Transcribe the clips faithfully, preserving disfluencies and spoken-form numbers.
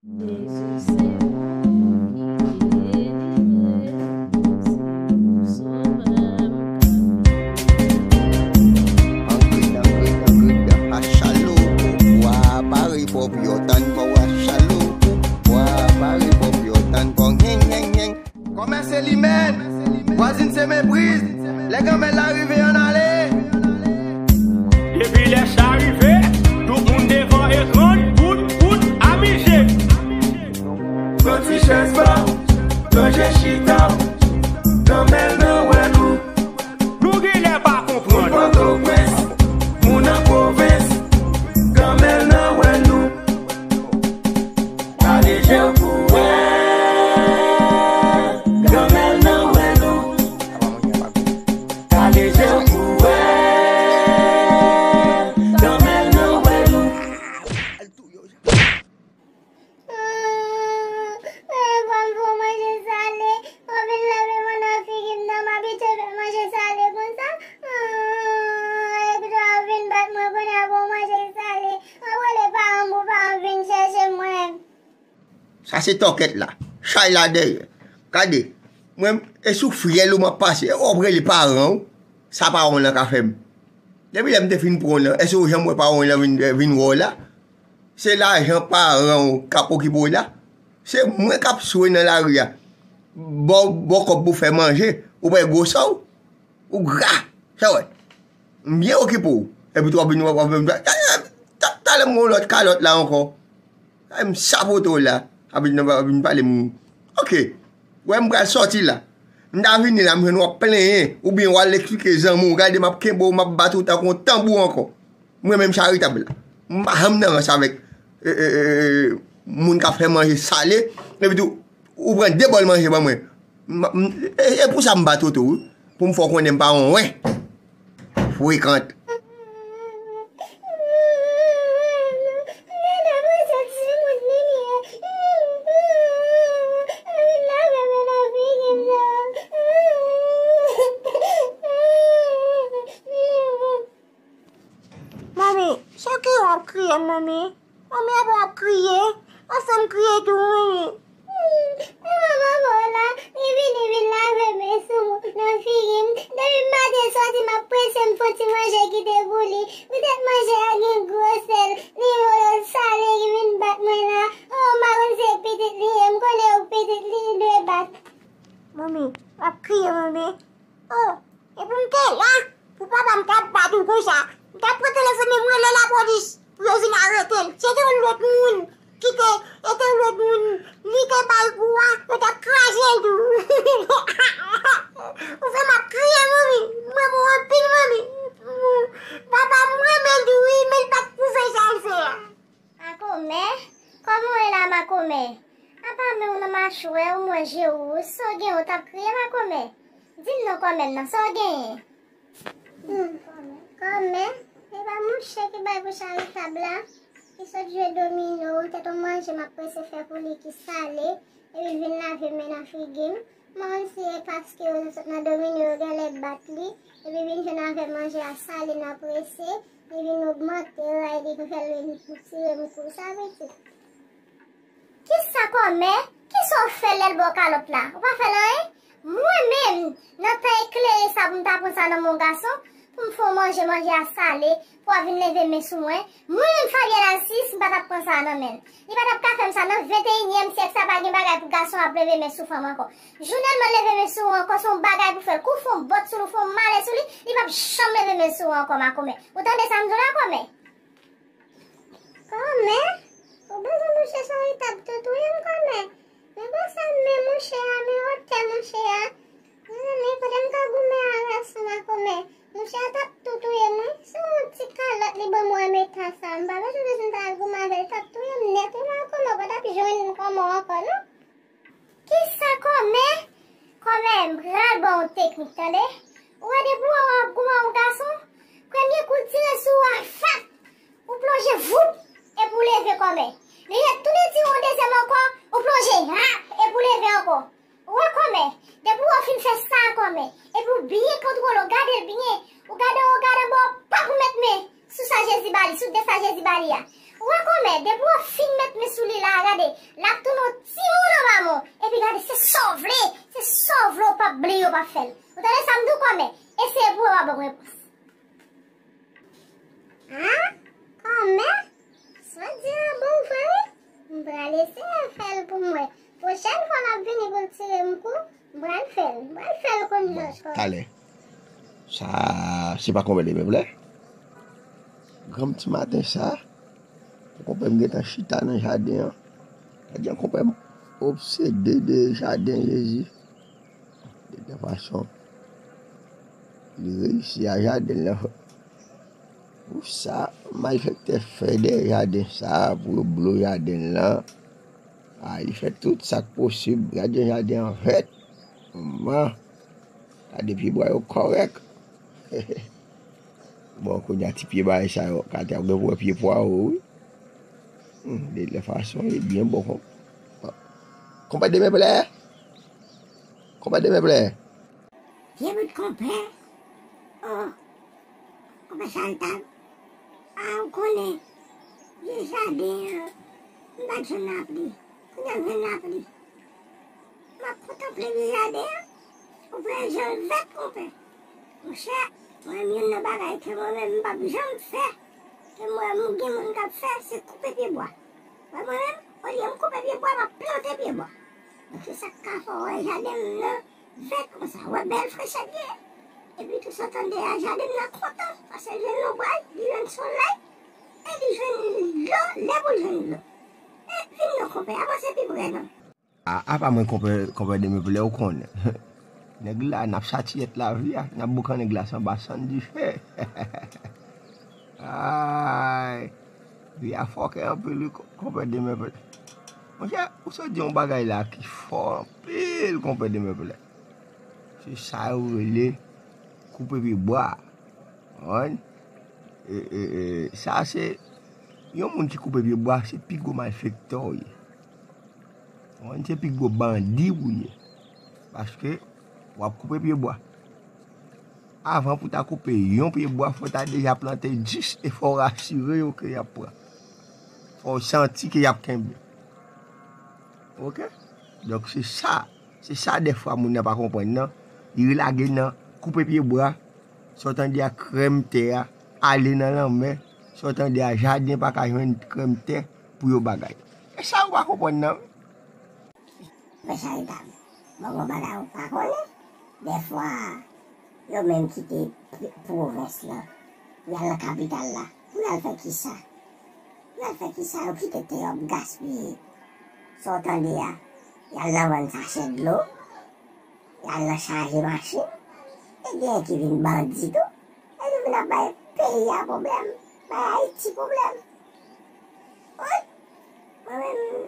Jezi se ou ki delivre m, se ou sovè m. Angrit, angrit, angrit, a chaloukou. Wa pare pòp yo tann kò wa chaloukou. Wa pare pòp yo tann kò nyeng, nyeng, nyeng. Kòmè se li menm. Vwazin se mepriz. Lè granmèl la rive, ann ale. Depi lè sa rive, tout moun devan ekran, kout, kout, amize. Pran ti chèz ba, ranje chita, granmèl nan wè nou. Nou genlè pa konprann. Moun Pòtoprens, moun nan pwovens, granmèl nan wè nou. Gade je w pou wè, granmèl nan wè nou. Gade je w pou wè, granmèl nan wè nou. Fò m fè w manje sale, w ap vin lave men nan figi m nan, m abitye fè manje sale konsa. Epi tou w ap vin bat mwen kounye a pou w manje sale. W ap rele paran m pou paran m vin chèche mwen. Sa se tòkèt la. Chay la dèyè. Gade. Mwen, e sou fyèl ou m ap pase. E w ap rele paran w. Sa paran w lan ka fè m. Depi lè m te fin pran w lan, èske w janm wè paran w lan vin, vin wè w la? Se lajan paran w k ap okipe w la. Se mwen k ap swe nan lari a. Ba w, ba w kòb pou fè manje. Ou pa wè gwosè w? Ou gra. Sa w wè? M byen okipe w. Epi tou w ap vin, w ap vin, ta, ta, talè m gen yon lòt kalòt la ankò. Ay, m sapote w la. Ap vin, ap vin pale m. Oke. Wè m pral sòti la. M ta vini la, m jwenn w ap plenyen. Oubyen w al eksplike zanmi w. Gade, m ap kenbe w, m ap bat ou tankou yon tanbou ankò. Mwen menm charitab la. M pa janm nan rans avèk, e, e, e, e, moun k ap fè manje sale. Epi tou, ou pran de bòl manje ban mwen. M, m, e, e pou sa m bat ou tou, wi. Pou m fè w konnen m pa yon wen. Frekant. Manmi, sa w ki w ap kriye, manmi? Manmi, apa w ap kriye? Ou fè m kriye tou, manmi. Hmm, e manman mwen la, li vini vin lave men sou mwen nan figi m. Depi maten soti, m ap prese m fè yon ti manje kite pou li. Poutèt manje a gen gwo sèl, li rele sale, li vin bat mwen la. Oh, m pa konn si se pitit li ye, m konnen yon pitit li, li dwe bat. Manmi, w ap kriye, manmi. Oh, epi m te la, pou papa m t ap bat ou konsa. M t ap pran telefòn li, m rele lapolis pou yo vin arete l. Se te yon lòt moun ki te, e te yon lòt moun, li te bay kou a, yo t ap kraze l tou. Ou fè m ap kriye, manmi. M renmen w anpil, manmi. Papa m renmen l tou, wi, men l pa t pou fè sa l fè a. Makomè, kòman w ye la, Makomè? Apa men w nan machwè, ou manje wous, sa w gen, ou t ap kriye, Makomè? Di m non, kòmè m nan, sa w genyen? Hmm, kòmè, e pa mouche ki bay pou charitab la, ki sot jwe domino, tèt yon manje m ap prese fè pou li ki sale, epi l vin lave men nan figi m. M pa konn si e paske yo sot nan domino yo genlè bat li, epi vin jwenn avè manje a sale nan prese, li vin ogmante ray li pou fè l vin pou tire m kou sa pitit. Kisa kòmè? Kisa w fè lè l ba w kalòt la? Ou pa fè l anyen? Mwen menm, nan tan eklere sa pou m ta pran sa nan men yon gason, pou m fè w manje, manje a sale, pou w ap vin leve men sou mwen. Mwen menm Fabienne Alcis, m pa t ap pran sa nan men l. Li pa t ap ka fè m sa. Nan venteyinyèm syèk sa, pa gen bagay pou gason ap leve men sou fanm ankò. Jounèlman l leve men sou ou ankò, se yon bagay pou fè l. Kou fè yon bòt sou li, ou fè yon malè sou li, li p ap janm leve men sou ou ankò, Makomè. Ou tande sa m di w la, kòmè? Kòmè? Ou bezwen mouche charitab tou touye m, kòmè? Men gwo sa men mouche a, men wotè mouche a. Mezanmi, kote m ka goumen a gason, Makomè? Mouche a t ap tou touye m, wi. Se yon ti kalòt li ban mwen an eta sa. M pa bezwen bezwen ta al goumen avè l, li t ap touye m nèt, wi, Makomè. Ou pa t ap jwenn kòmè w ankò, non. Kisa kòmè? Kòmè, m pral ba w yon teknik, tande. Ou wè depi w wè w ap goumen ak yon gason, premye kou l tire sou ou a, fap! Ou plonje voup, epi w leve kòmè. Li retounen tire yon dezyèm ankò, ou plonje rap, epi w leve ankò. Ou wè kòmè, depi w fin fè sa kòmè, epi w byen kontwole w, gade l byen, ou gade w, gade anba w, pap ou met men sou sa Jezi ba li, sou de sa Jezi ba li a. Ou wè kòmè, depi w fin met men sou li la, gade, L ap tounen yon timoun anba men w. Epi gade, se sa w vle, se sa w vle, w p ap bliye, w p ap fè l. Ou tande sa m di w, kòmè? Eseye pou w wè w ap ban m repons. A, kòmè? Sa w di a bon vre wi. M pral eseye fè l pou m wè. Pwochèn fwa l ap vini pou l tire m kou, m pral fè l. M pral fè l konn jòj kòmè. Talè. Sa, se pa konpè Demèplè? Granm ti maten sa, konpè m gentan chita nan jaden an. Gad jan konpè m obsede de jaden, Jezi. De tèl fason, li reyisi a jaden l lan. Pou sa malfektè fè dèyè jaden sa pou yo blo jaden l lan. A, li fè tout sa k posib. Gad jan jaden an vèt. Manman, gade pyebwa yo kòrèk. Bon, kounye a ti pye bagay sa yo, kounye a w gen pou wè pye pwawo, wi. Hmm, de lè fason, li byen bon, kon-, konpè Demèplè. Konpè Demèplè. Vye bout konpè. Oh, konpè charitab. A, ou konnen, vye jaden an, m pa t jwenn lapli. Kounye a m jwenn lapli. M ap kontanple vye jaden an. Ou wè jan l vèt, konpè. Monchè, mwen menm, youn nan bagay ke mwen menm m p ap janm fè, ke mwen m gen moun k ap fè, se koupe pyebwa. Wè mwen menm, olye m koupe pyebwa, m ap plante pyebwa. Donk se sa k ka fè w wè jaden m nan vèt konsa. Wè bèl frechè l ye. Epi tou sa w tande a, jaden m nan kontan, paske l jwenn lonbraj, li jwenn solèy, e li jwenn dlo, lè pou l jwenn dlo. E vin non konpè, avanse pi pre non. A, apa mwen konpè, konpè Demèplè, ou konnen. Nèg la, n ap satiyèt lavi a, n ap boukannen glas anba sann dife. Ay, vi a fòkè anpil wi, konpè Demèplè. Monchè, ou sot di yon bagay la ki fò anpil, konpè Demèplè. Se sa yo rele koupe pyebwa. Konprann? E, e, e, sa se yon moun ki koupe pyebwa, se pi gwo malfektè w ye. Konprann? Se pi gwo bandi w ye. Paske w ap koupe pyebwa. Avan pou w ta koupe yon pyebwa, fò w ta deja plante dis e fò w rasire yo ke y ap pran. Fò w santi ke y ap kenbe. Oke? Donk se sa, se sa dèfwa moun nan pa konprann nan. Li lage nan koupe pyebwa, sa w tande a krèm tè a, ale nan lanmè, sa w tande a jaden pa ka jwenn krèm tè pou yo bagay. E sa yo pa konprann nan. Mwen charitab. Bon, bon bagay ou pa konnen. Dèfwa, yo menm kite p-, pwovens lan. Y al nan kapital la. Pou y al fè kisa? Y al fè kisa? Yo kite tè yo ap gaspiye. Sa w tande a? Y al nan vann sachè dlo. Y al nan chaje machin. E genyen ki vin bandi tou. E nou vin ap bay peyi a pwoblèm. Bay Ayiti pwoblèm. Wi. Mwen menm,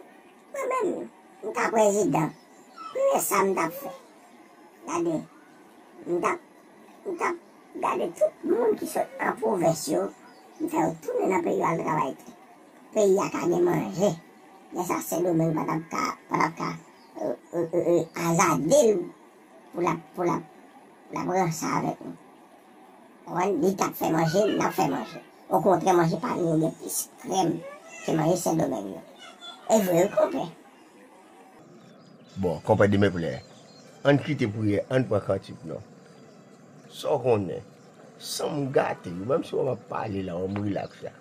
mwen menm, m ta prezidan. Premye sa m t ap fè. Gade, m t ap, m t ap gade tout moun ki sot nan pwovens yo, m fè yo tounen nan peyi yo al travay tou. Peyi a ka gen manje. Lè sa Sendomeng pa t ap ka, pa t ap ka, e, e, e, e, azade l pou l ap, pou l ap, pou l ap ranse avèk nou. Konprann? Li t ap fè manje, n ap fè manje. Okontrè, manje pa nou yo gen plis krèm ke manje Sendomeng yo. E vre wi, konpè. Bon, konpè Demèplè, ann kite priyè, ann pran kantik non. Sa w konnen, san m gate, menm si w ap pale la, w ap rilaks la.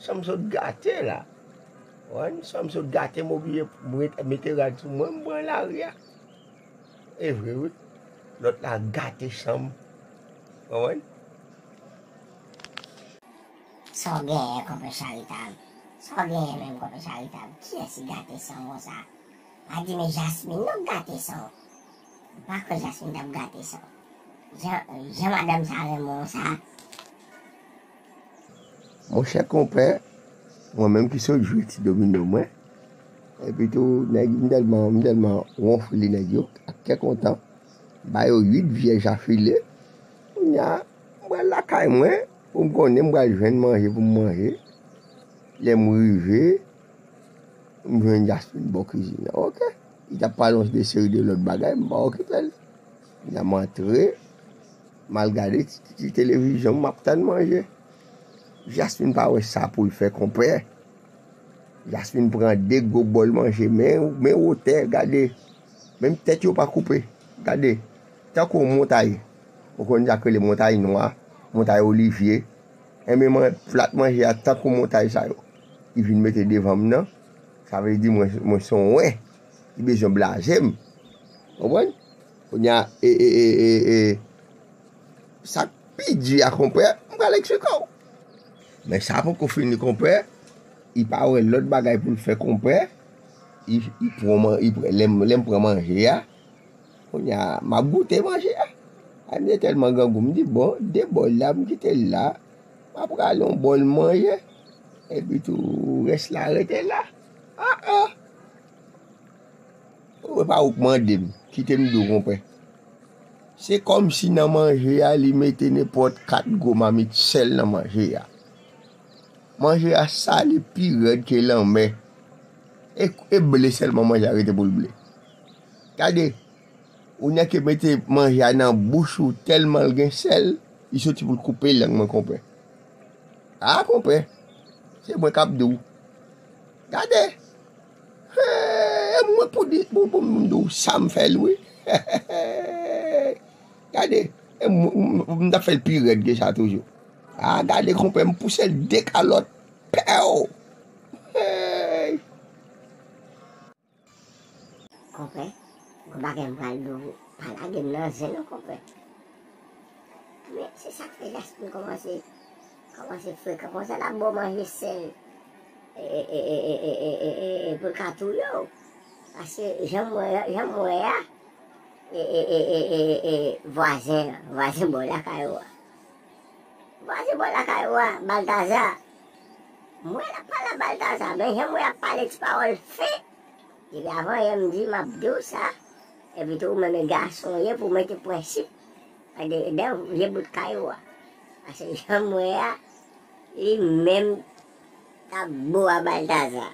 San m sot gate la. Konprann? San m sot gate, m oblije mete rad sou mwen, m pran lari a. E vre wi. Lòt la gate san m. Konprann? Sa w genyen, konpè Charitab? Sa w genyen menm, konpè Charitab? Kiyès ki gate san w konsa? Pa di men Jasmine non k gate san w. M pa kwè Jasmine t ap gate san w. Jan, jan madanm sa renmen w sa. Monchè konpè, mwen menm ki sot jwe ti domino mwen, epi tou nèg, m tèlman, m tèlman wonfle nèg yo ak kè kontan, ba yo uit vyèj afile. Kounye a, m pral lakay mwen pou m konnen m pral jwenn manje pou m manje. Lè m rive, m jwenn Jasmine bò kizin nan. Oke. Li t ap pale yon de seri de lòt bagay, m pa okipe l. Kounye a m antre, m al gade ti, ti, ti televizyon, m ap tann manje. Jasmine pa wè sa pou l fè, konpè. Jasmin pran de gwo bòl manje, men, men wotè, gade. Menm tèt yo pa koupe. Gade. Tankou yon montay. Ou konn sa k rele montay nwa, montay olivye. Enben, man, plat manje a tankou montay sa yo. Li vin mete devan m nan. Sa vle di mwen, mwen se yon wen. Li bezwen blaze m. Konprann? Kounye a, e, e, e, e, e, sa k pi di a, konpè, m pral eksplike w. Men sa poko fini, konpè. Li pa wè lòt bagay pou l fè, konpè. Li, li pran man-, li pran, lè m, lè m pran manje a, kounye a, m ap goute manje a. Ay, m te tèlman grangou, m di, bon, de bòl la, m kite l la. M ap rale yon bòl manje. Epi tou, rès la rete la. Ah, ah. Ou pa ou k mande m, kite m di w, konpè. Se kòmsi nan manje a, li mete nenpòt kat gwo mamit sèl nan manje a. Manje a sale pi rèd ke lanmè. E, e ble sèlman manje a rete pou l ble. Gade, ou nèk mete manje a nan bouch ou tèlman l gen sèl, li soti pou l koupe lang mwen, konpè. A, konpè, se mwen k ap di w. Gade. Hey, e mwen pou di, pou, pou m di w sa m fè l, wi. Gade, e m, m, m t ap fè l pi rèd ke sa toujou. A, gade, konpè, m pouse l de kalòt. Pèw! Hey! Konpè, gon bagay m pral di w, pa lage m nan zen non, konpè. Men se sa k fè Jasmin kòmanse, kòmanse frekan konsa, l ap ba w manje sèl, e, e, pou l ka touye w. Paske jan m wè, jan m wè a, e, e, e, e, e, e, vwazen an, vwazen bò lakay ou a. Vwazen bò lakay ou a, Baltaza. M wè l ap pale a Baltaza, men jan m wè l ap pale ti pawòl fen, depi avan yè m di m ap di w sa, epi tou ou menm e gason w ye pou w mete prensip anndan vye bout kay ou a. Paske jan m wè a, li menm t ap bo a Baltaza.